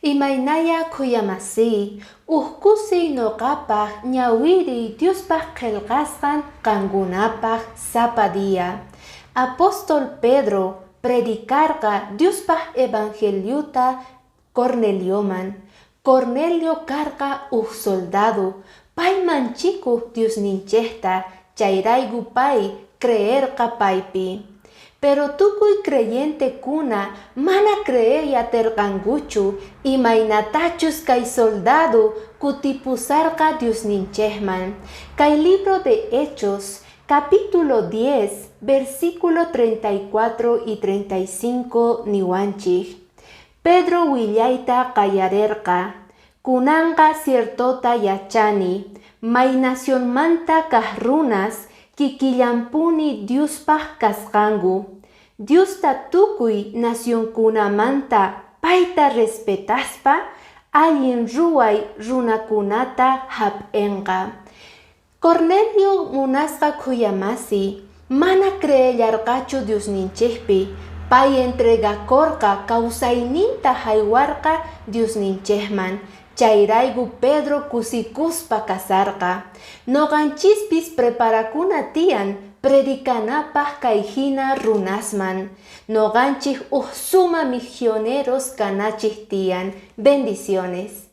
Imaynaya khuyamasí, uj kusiy noqapaj ñawiriy Diospaj qhelqasqan qankunapaj sapa día. Apóstol Pedro predicarqa Diospaj evangeliota Cornelioman. Cornelio karqa uj soldado, pay manchikuj Diosninchejta, chayrayku pay creerqa paypi. Pero tukuy creyentekuna mana creey aterqankuchu imaynatachus kay soldado kutipusarqa Diosninchejman. Kay libro de Hechos, capítulo 10, versículo 34 y 35 niwanchik. Pedro willayta qallarerqa, Kunanqa ciertota yachani, may nacionmanta kaj runas kikillanpuni Diospaj kasqanku. Diosta tukuy nacionkunamanta payta respetaspa allin ruway runakunata jap'enqa. Cornelio munasqa khuyamasi, mana creellarqachu Diosninchejpi, pay entregakorqa kawsayninta jaywarqa Diosninchejman, chayrayku Pedro kusikuspa kasarqa. Noqanchispis preparakuna tiyan predicanapaj kay jina runasman. Noqanchik uj suma misioneros kanachik tiyan. Bendiciones.